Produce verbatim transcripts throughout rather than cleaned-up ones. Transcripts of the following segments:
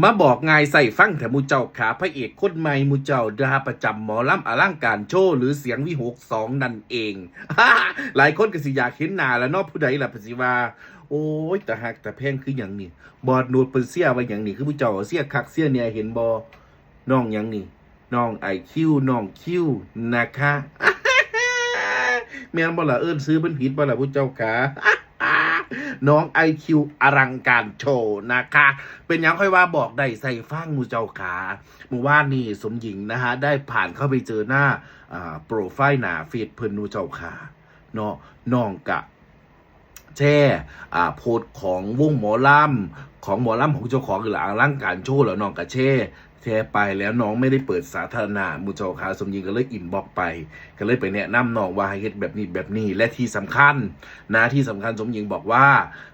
มาบอกง่ายใส่ฟังแท้หมู่เจ้าขา พระเอกคนใหม่หมู่เจ้าดาประจำหมอลำอลังการโชว์ หรือเสียงวิหกสองนั่นเอง หลายคนก็สิอยากเห็นหน้าแล้วเนาะ ผู้ใดล่ะเพิ่นสิว่า โอ้ย ตาฮักตาแพงคือหยังนี่ บอสโนดเพิ่นเชียร์ว่าหยังนี่ คือหมู่เจ้าเชียร์คักเชียร์แน่ เห็นบ่ น้องหยังนี่ น้องไอคิว น้องคิวนะคะ แม่นบ่ล่ะ เอิ้นชื่อเพิ่นผิดบ่ล่ะหมู่เจ้าขา น้องไอคิวอลังการโชว์นะคะ เป็นหยังค่อยว่าบอกได้ใส่ฟังหมู่เจ้าขา เมื่อวานนี้สมหญิงนะฮะ ได้ผ่านเข้าไปเจอหน้า อ่า โปรไฟล์หน้าเฟซเพิ่นหมู่เจ้าขา เนาะ น้องกะแชร์ อ่า โพสต์ของวงหมอลำ ของหมอลำของเจ้าของคืออลังการโชว์ แล้วน้องกะแชร์ แชร์ไปแล้วน้องไม่ได้เปิดสาธารณะหมู่เจ้าขา สมหญิงก็เลยอินบ็อกซ์ไป ก็เลยไปแนะนำน้องว่าให้เฮ็ดแบบนี้แบบนี้ และที่สำคัญนะ ที่สำคัญสมหญิงบอกว่า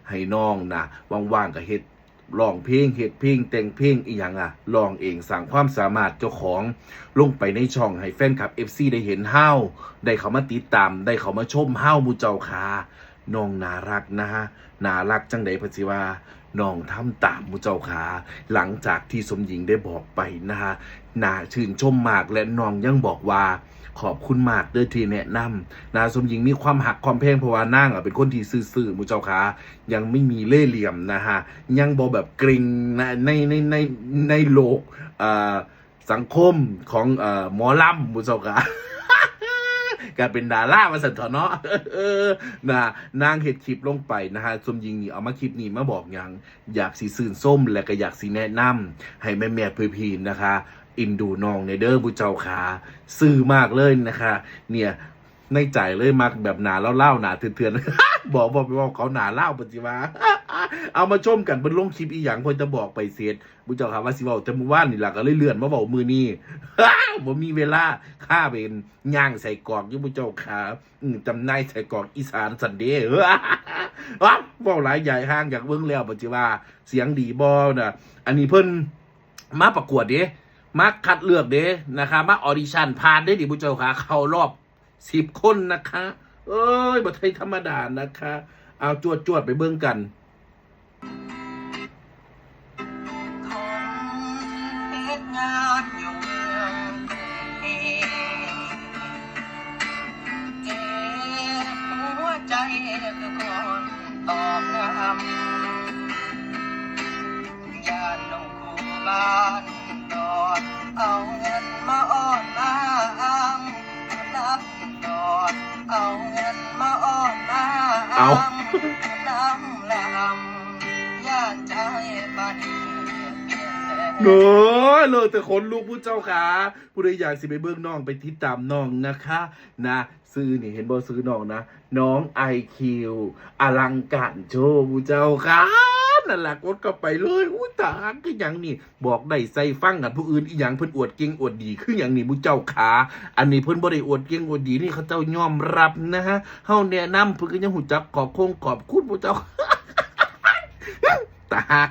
ให้น้องนะ ว่างๆก็เฮ็ด ร้องเพลง เฮ็ดเพลง แต่งเพลง อีหยังอะ ร้องเอง สร้างความสามารถเจ้าของ ลงไปในช่องให้แฟนคลับ เอฟซี ได้เห็นเฮา ได้เข้ามาติดตาม ได้เข้ามาชมเฮาหมู่เจ้าขา น้องน่ารักนะฮะ น่ารักจั่งใดเพิ่นสิว่า น้องทำตามหมู่เจ้าขา หลังจากที่สมหญิงได้บอกไปนะฮะ น่าชื่นชมมาก และน้องยังบอกว่า ขอบคุณมากเด้อที่แนะนำนะ สมหญิงมีความฮักความแพง เพราะว่านางอะเป็นคนที่ซื่อๆหมู่เจ้าขา ยังไม่มีเล่ห์เหลี่ยมนะฮะ ยังบ่แบบเกรงนะ ใน ใน ใน ในโลก เอ่อ สังคมของ เอ่อ หมอลำหมู่เจ้าขา ก็เป็นดาราว่าซั่นเถาะเนาะ เออ นะ นางเฮ็ดคลิปลงไปนะฮะ สมหญิงนี่เอามาคลิปนี้มาบอกหยัง อยากสิชื่นชม และก็อยากสิแนะนำให้แม่ๆพี่ๆนะคะ เอ็นดูน้องแน่เด้อหมู่เจ้าขา ซื่อมากเลยนะคะ เนี่ย ในใจเลยมักแบบหน้าลาวๆ หน้าเถื่อนๆ บอก บอกไปบอกเขาหน้าลาวเพิ่นสิว่า เอามาชมกัน เพิ่นลงคลิปอีหยัง เพิ่นจะบอกไปเสร็จ หมู่เจ้าขาว่าสิเว้าแต่มื้อวานนี่ล่ะ ก็เลยเลื่อนมาเว้ามื้อนี้ บ่มีเวลา คาไปย่างไส้กรอกอยู่หมู่เจ้าขา อืม จำหน่ายไส้กรอกอีสานซั้นเด้ อ้าว เว้าหลายใหญ่ห่างอยากเบิ่งแล้ว เพิ่นสิว่าเสียงดีบ่นะ อันนี้เพิ่นมาประกวดเด้ มาคัดเลือกเด้นะคะ มาออดิชั่น ผ่านเด้นี่หมู่เจ้าขา เข้ารอบสิบคนนะคะ เอ้ย บ่ธรรมดานะคะ เอาจวดๆไปเบิ่งกัน คนเฮ็ดงานอยู่เมืองกรุงเทพ เจ็บหัวใจคือคนตอกย้ำ ย่านหลวงปู่บ้านดอน เอาเงินมาอ้อนอ้างรับดอน เอาเงินมาอ้อนอ้าง เอา น้ำลำ ย่านใจปานีเปลี่ยนแสง โอ้ย เลิศแต่ขนลุกหมู่เจ้าขา ผู้ใดอยากสิไปเบิ่งน้อง ไปติดตามน้องนะคะ นะ ชื่อนี่ เห็นบ่ ชื่อน้องนะ น้องไอคิว อลังการโชว์หมู่เจ้าขา นั่นล่ะ กดเข้าไปเลย อู้ ตาฮักคือหยังนี่ บอกได้ใส่ฟังกัน ผู้อื่นอีหยังเพิ่นอวดเก่งอวดดีคือหยังนี่หมู่เจ้าขา อันนี้เพิ่นบ่ได้อวดเก่งอวดดีนี่ เขาเจ้ายอมรับนะฮะ เฮาแนะนำเพิ่นก็ยังฮู้จักขอบคงขอบคุณหมู่เจ้า ตาฮัก